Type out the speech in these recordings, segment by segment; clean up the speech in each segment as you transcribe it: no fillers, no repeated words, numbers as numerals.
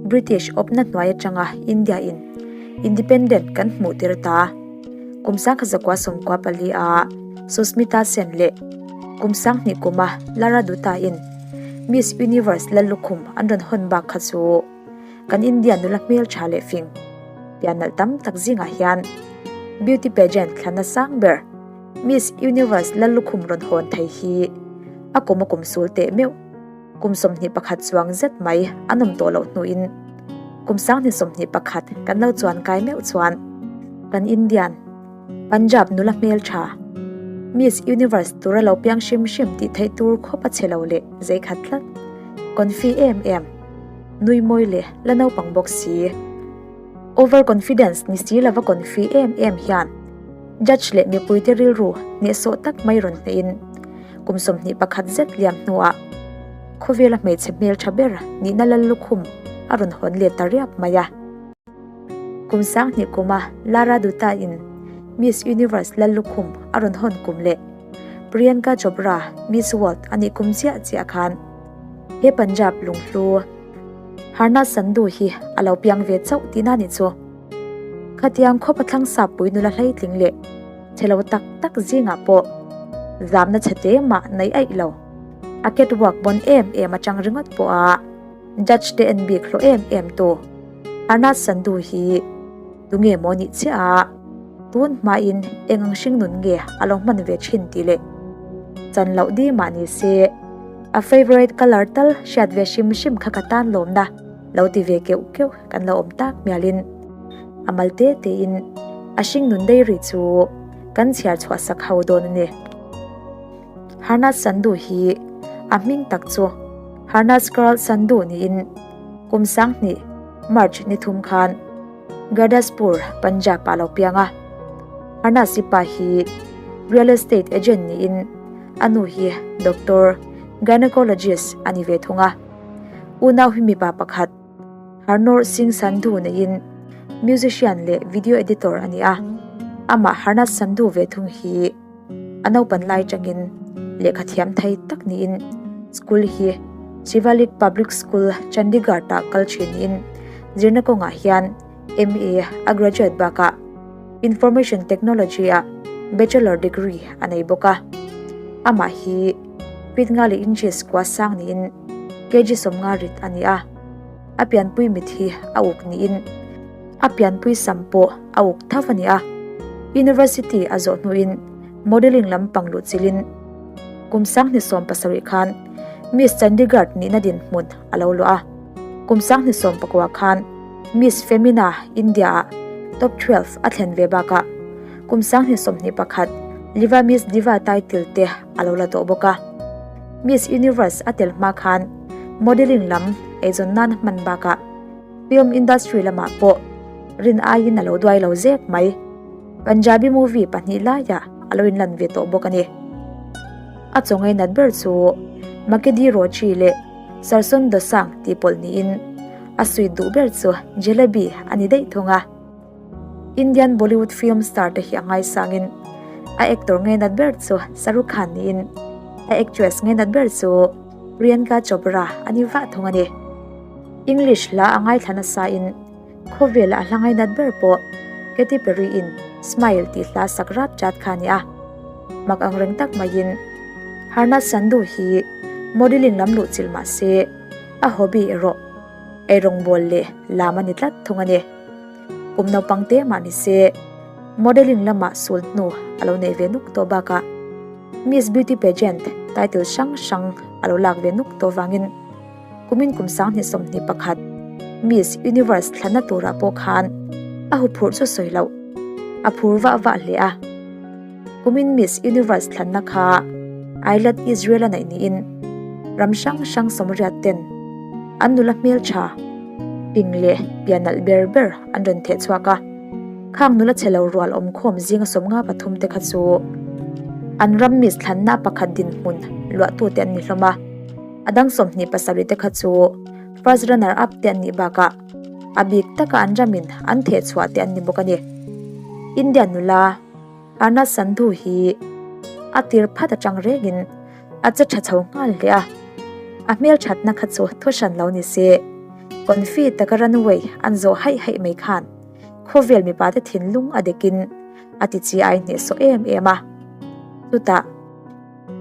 British awpna hnuai atanga India in Independent kan hmuh tir ta. Kum 1994 a Susmita Sen leh kum 2000 kuma Lara Dutta in Miss Universe Lallukhum an rawn hawn bak kha chu kan India nula hmeltha leh fing pian nalh tam tak zingah hian beauty pageant thlanna sang ber Miss Universe Lallukhum rawn hawn thei hi a kum a kum sul teh meuh. Kum 21 chuang zet mai an awm tawh loh hnuin kum 2021 kan lo chuan kai meuh chuan kan Indian Punjab nula hmeltha Miss Universe tura lo piang hrim hrim tih theih tur khawp a che lo leh zei khat tlat. Confi em em, nui mawi leh la naupang bawk si. Over confidence ni si lova confi em em hian judge leh mipuite rilru hnehsawh tak mai rawn hnehin kum 21 zet liam hnuah khawvela hmeichhe hmeltha ber nihna lal lukhum a rawn hawn let ta riap mai a. Kum 2000 kuma Lara Dutta in Miss Universe lal lukhum a rawn hawn kum leh Priyanka Chopra Miss World a nih kum chiah chiah khan he Punjab lunghlu Harnaaz Sandhu hi a lo piang ve chauh tihna ni chu. Khatiang khawp a thlang sap pui nula hleitling leh che lo tak tak zingah pawh zamna chhe te mah nei aih lo. A catwalk bawn em em atang ringawt pawh a judge te en bik hlawh em em tu Harnaaz Sandhu hi tunge maw nih chiah a tun hmain eng ang hring nun nge a lo hman ve thin tih leh chan loh di mah ni se a favourite colour tal hriat ve hrim hrim kha ka tan lawmna lo ti ve keuh keuh kan lo awm tak mialin a mal te tein a hring nun diary chu kan chhiar chhuah sak ho dawn a ni. Harnaaz Sandhu hi a hming tak chu Harnaaz Kaur Sandhu niin kum 2000 March ni thum khan Gurdaspur, Punjab ah lo piang a. Harnaaz i pa hi real estate agent niin a nu hi doctor gynecologist a ni ve thung a. Unau hi mipa pakhat Harnoor Singh Sandhu neiin musician leh video editor a ni a. Amah Harnaaz Sandhu ve thung hi a naupan lai tangin lehkha thiam thei tak niin school hi Shivalik Public School, Chandigarh ah kal thin niin zirna kawngah hian MA a graduate bakah Information Technology ah bachelor degree a nei bawk a. Amah hi feet nga leh inches kua sang niin kg 50 rit a ni a. A pianpui mit hi a uk niin a pianpui sam pawh a uk tho a ni a. University a zawh hnuin modelling lampang luh chilin kum 2017 khan Miss Chandigarh nihna dinhmun a lo luah a. Kum 2019 khan Miss Femina India ah top 12 a thlen ve bakah kum 2021 Liva Miss Diva title te a lo la tawh bawk a. Miss Universe a tel hma khan modelling lam eizawn nan hman bakah film industry lamah pawh rin aiin a lo duai lo zek mai. Punjabi movie pahnih laiah a lo inlan ve tawh bawk a ni. A chaw ngainat ber chu Makedi Rochi leh Sarson Dosang tih pawlh niin a sweet duh ber chu jalebi a ni daih thung a. Indian Bollywood film star te hi a ngaisangin a actor ngainat ber chu Shahrukh Khan niin a actress ngainat ber chu Priyanka Chopra a ni vah thung a ni. English hla a ngaithla nasa in khawvel a hla ngainat ber pawh Katy Perry in Smile tih hla sak rap chat kha a ni a. Mak ang reng tak maiin Harnaaz Sandhu hi modelling lam luh chilh mah se a hobby erawh eirawng bawl leh lam a ni tlat thung a ni. Kum naupang te mah ni se modelling lamah sul hnu a lo nei ve nuk tawh bakah Miss Beauty Pageant title hrang hrang a lo lak ve nuk tawh vangin kumin kum 2021 Miss Universe thlanna turah pawh khan a huphurh chu sawi loh a phur vah vah hle a. Kumin Miss Universe thlanna kha Eilat Israel a neih niin ram hrang hrang sawmriat ten an nula hmeltha ping leh pian nalh ber ber an rawn theh chhuak a. Khang nula chhe lo rual awm khawm zinga 53 te kha chu an ram Miss thlanna pakhat dinhmun luahtute an ni hlawm a. A dang 27 te kha chu first runner up te an nih bakah a bik taka an ramin an theh chhuah te an ni bawk a ni. India nula Harnaaz Sandhu hi a tir phat atang rengin a che tha chho nghal hle a. A hmel thatna kha chu thu hran lo ni se. Confi taka runway an zawh haih haih mai khan khawvel mipate thinlung a dekin a ti chi ai hnehsawh em em a. Chutah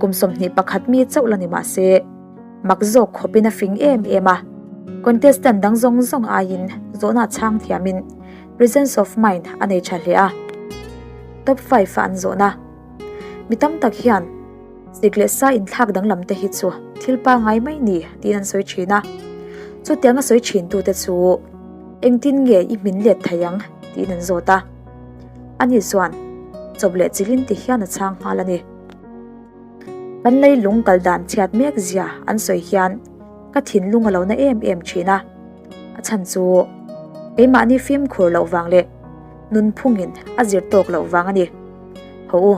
kum 21 mi chauh la ni mah se mak zawk khawpin a fing em em a. Contestant dang zawng zawng aiin zawhna chhang thiamin presence of mind a nei tha hle a. Top 5 a an zawhna mi tam tak hian Sik leh sa inthlak danglam te hi chu thil pangngai mai ni tiin an sawi thin a. Chutiang a sawi thin tute chu engtin nge i hmin let thei ang tiin an zawt a. Ani chuan chawp leh chilin ti hian a chhang nghal a ni. Kan leilung kal dan chhiat mek zia an sawi hian ka thinlung a lo na em em thin a. A chhan chu keimahni fimkhur loh vang leh nunphungin a zir tawk loh vang a ni. Haw u.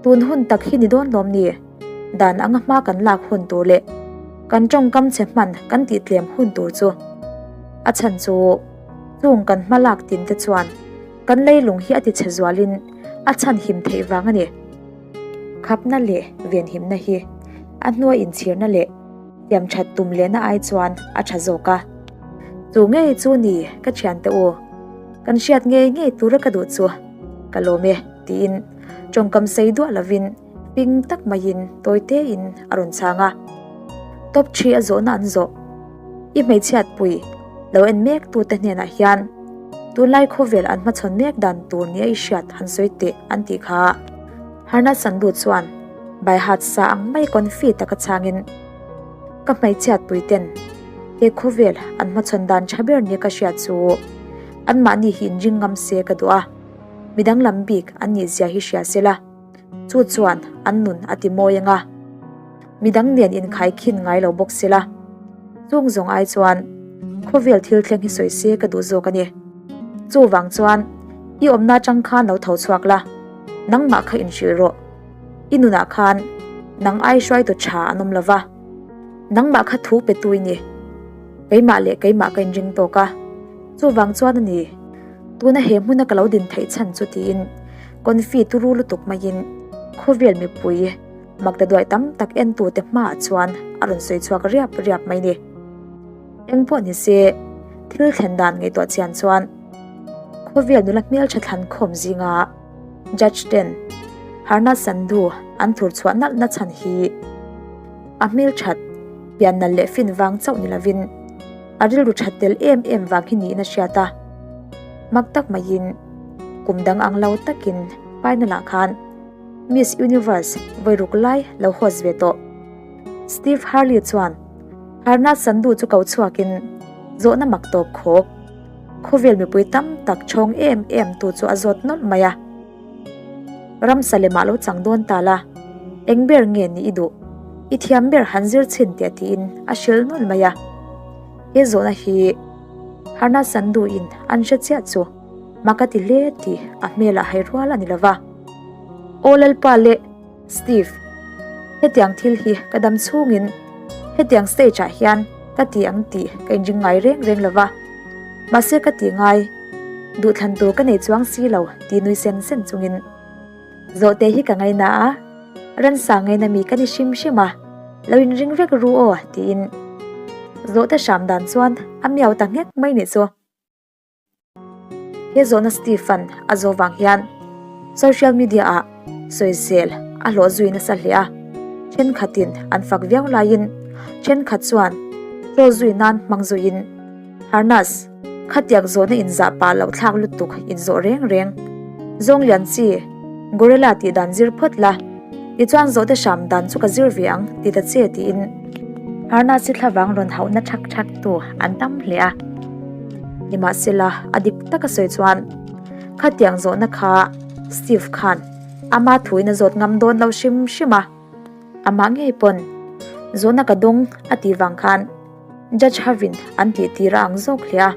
Tun hun tak hi ni dawn lawm ni? Dan anga hma kan lak hun tur leh kan tawngkam chhe hman kan tih tlem hun tur chu. A chhan chu chung kan hma lak tin te chuan kan leilung hi a ti chhe zualin a chhan him theih vang a ni. Khapna leh venhimna hi a hnuai inchhirna leh siam that tum lehna ai chuan a tha zawk a. Chu ngei chu ni ka thiante u, kan hriat ngei ngei tura ka duh chu ka lawm e. Tiin tawngkam sei duah lovin ping tak maiin tawi tein a rawn chhang a. Top thi a zawhna an zawh. I hmeichhiat pui lo en mek tute hnenah hian tunlai khawvel an hmachhawn mek dan tur nia i hriat han sawi teh an tih kha. Harna Sandhu chuan baihat sa ang mai confi taka chhangin ka hmeichhiat pui ten he khawvel an hmachhawn dan tha ber nia ka hriat chu anmahni hi inring ngam se ka duh a. Mi danglam bik an nih zia hi hria se la, chu chuan an nun a ti mawi ang a. Mi dang nen inkhai khin ngai lo bawk se la, chung zawng ai chuan khawvel thil thleng hi sawi se ka duh zawk a ni. Chuvang chuan i awmna atang khan lo tho chhuak la, nangmah kha inhrilh rawh. I nunah khan nang ai hruaitu tha an awm lo va, nangmah kha thu pe tu i ni. Keimah leh keimah ka inring tawk a, chuvang chuan a ni. Tuna he hmuna ka lo din theih chhan chu tiin confi turu lutuk maiin khawvel mipui makta duai tam tak entute hmaah chuan a rawn sawi chhuak riap riap mai ni. Eng pawh ni se, thil thlen dan ngaihtuah chian chuan khawvel nula hmeltha thlan khawm zinga judge ten Harnath Sandhu an thur chhuah nalh na chhan hi a hmelthat pian nalh leh fin vang chauh ni lovin A rilru that tel em em vang hi niin a hriat a, mak tak maiin kum dang ang lo takin final ah khan Miss Universe vawi ruk lai lo host ve tawh. Steve Harley chuan Harnath Sandhu chu ko chhuakin zawhna mak tawp khawk khawvel mipui tam tak chhawng em em tu chu a zawt nawlh mai a. Ramsa lemah lo chang dawn ta la, eng ber nge ni i duh? I thiam ber han zir chhin teh tiin a hrilh nawlh mai a. He zawhna hi Harna Sandhu in an hre chiah chu mak a ti hle tih a hmelah hai rual a ni lova. Aw Lalpa leh Steve, hetiang thil hi ka dam chhungin hetiang stage ah hian ka ti ang tih ka inring ngai reng reng lova. Mahse ka ti ngai, duhthlan tur ka nei chuang si lo ti nui sen sen chungin Zawhte hi ka ngaina a, ransa ngaina mi ka ni hrim hrim a, lo inring vek ru aw tiin Zawhte hram dan chuan a miau ta nghek mai nih chu. He zawhna Stephen a zawh vang hian social media ah sawisel a hlawh zui nasa hle a, thenkhatin an fak viau laiin thenkhat chuan troll zui nan hmang zuiin Harnas khatiang zawhna inzah pah loh thlak lutuk inzawh reng reng zawng lian chi gorilla tih dan zir phawt la tichuan zawhte hram dan chu ka zir ve ang ti ta che tiin Harnas hi thlavang rawn hauhna thak thak tu an tam hle a. Nimahsela, a dik taka sawi chuan khatiang zawhna kha Steve khan ama thuin a zawt ngam dawn lo hrim hrim a, amah ngei pawn zawhna ka dawng a tih vang khan Judge hovin an tih tir a ang zawk hle a.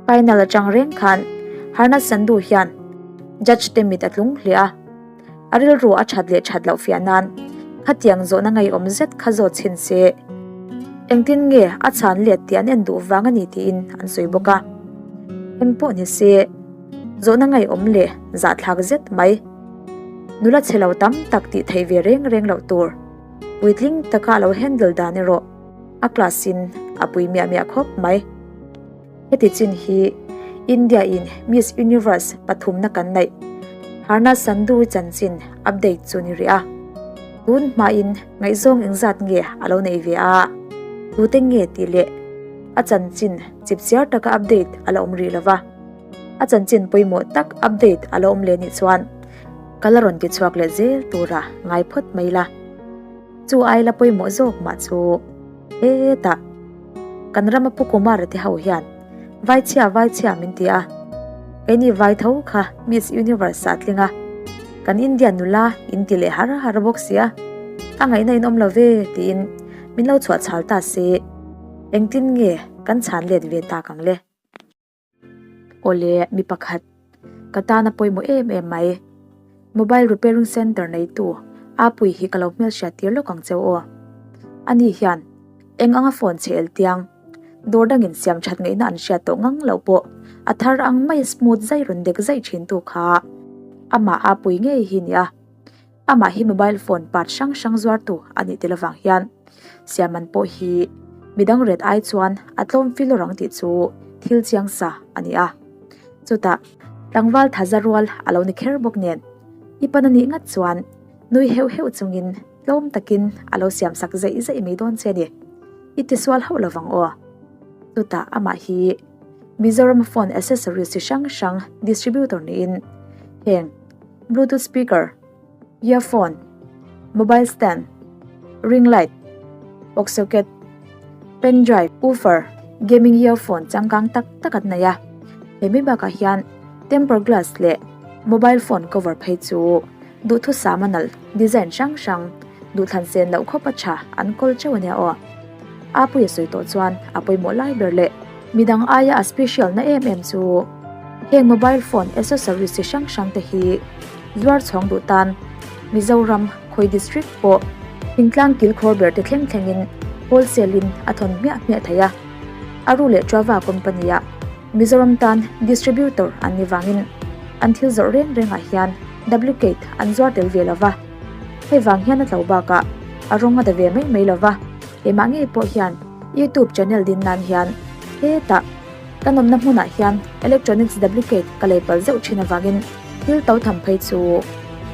Final atang reng khan Harnath Sandhu hian Judge te mit a tlung hle a. A rilru a that leh that loh fiah nan khatiang zawhna ngeiawm zet kha zawt chhin se. Engtin nge a chhan let tih an en duh vang a ni tiin an sawi bawk a. Eng pawh ni se, zawhna ngeiawm leh zahthlak zet mai. Nula chhe lo tam tak tih theih ve reng reng loh tur puitling taka a lo handle dan erawh a class in. a pui miah miah khawp mai. Heti chin hi India in Miss Universe pathumna kan neih Harnaaz Sandhu chanchin update chu ni rih a. Tun hmain ngaihzawng engzat nge a lo neih ve a, tute nge tih leh a chanchin chipchiar taka update a la awm rih lova. A chanchin pawimawh tak update a la awm leh nih chuan ka la rawn ti chhuak leh zel tura ngai phawt mai la. Chu ai la pawimawh zawk mah chu hetah kan rama Pu Kumara te ho hian Vaichhia Vaichhia min ti a, keini vai tho kha Miss Universe ah tling a, kan India nula in ti leh har har bawk sia, a ngaihna in awm lo ve tiin min lo chhuah chhal ta se, engtin nge kan chhan let ve tak ang le? Awle mi pakhat ka tana pawimawh em em mai. Mobile repairing center neitu Apui hi ka lo hmelhriat tir lawk ang cheu aw. Ani hian eng anga phone chhe el tiang dawr dangin siam that ngaihna an hriat tawh ngang loh pawh a thar ang mai smooth zai rawn dek zai thin tu kha amah Apui ngei hi nia. Amah hi mobile phone part hrang hrang zuartu a nih tel avang hian Siaman pawh hi midang ret ai chuan a tlawm fil rang tih chu thil chiang sa a ni a. Chutah tlangval thaza rual a lo ni kher bawk nen i pan a nih ngat chuan nui heuh heuh chungin tlawm takin a lo siam sak zeih zeih mai dawn che a ni. I tisual hauh lovang aw. Chutah amah hi Mizoram phone accessories chi hrang hrang distributor niin heng Bluetooth speaker, earphone, mobile stand, ring light, aux socket, pen drive, woofer, gaming earphone changkang tak tak an nei a. He mai bakah hian temper glass leh mobile phone cover phei chu duhthusam a nalh design hrang hrang duhthlan sen loh khawp a tha an kawl teuh a nia aw. Apuia sawi tawh chuan a pawimawh lai ber leh midang aia a special na em em chu heng mobile phone accessories chi hrang hrang te hi zuar chhawng duh tan Mizoram khawi district pawh thingtlang kilkhawr ber te thleng thlengin wholesale in a thawn hmiah hmiah thei a. Aru leh Trava company ah Mizoram tan distributor an ni vangin an thil zawrh reng rengah hian duplicate an zuar tel ve lova. Hei vang hian a tlo bakah a rawng a da ve mai mai lova, keimah ngei pawh hian YouTube channel din nan hian hetah kan awmna hmunah hian electronics duplicate ka lei palh zeuh thin avangin thil to tham phei chu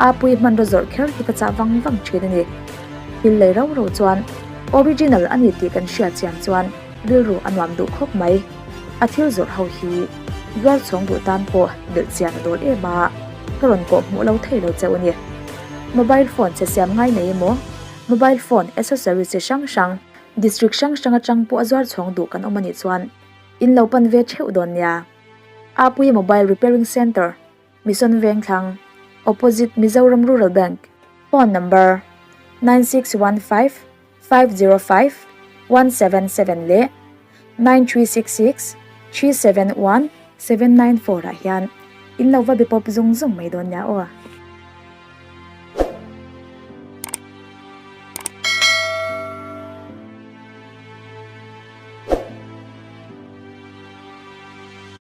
Apui hmanraw zawrh kher hi ka chah vang vang thin a ni. Thil lei rau rau chuan original a ni tih kan hriat chian chuan rilru a nuam duh khawp mai. A thil zawrh ho hi zuar chhawng duh tan pawh belh chian a dawl em a, ka rawn kawh hmuh lo thei lo cheu a ni. Mobile phone che siam ngai nei emaw, mobile phone accessories chi hrang hrang, district hrang hrang atang pawh a zuar chhawng duh kan awm a nih chuan in lo pan ve theuh dawn nia. Apuia Mobile Repairing Centre, Mission Vengthlang, Opposite Mizoram Rural Bank, Phone number, 9615 505 177 leh 9366 371 794 ah hian in lo va be pawp zung zung mai dawn nia aw.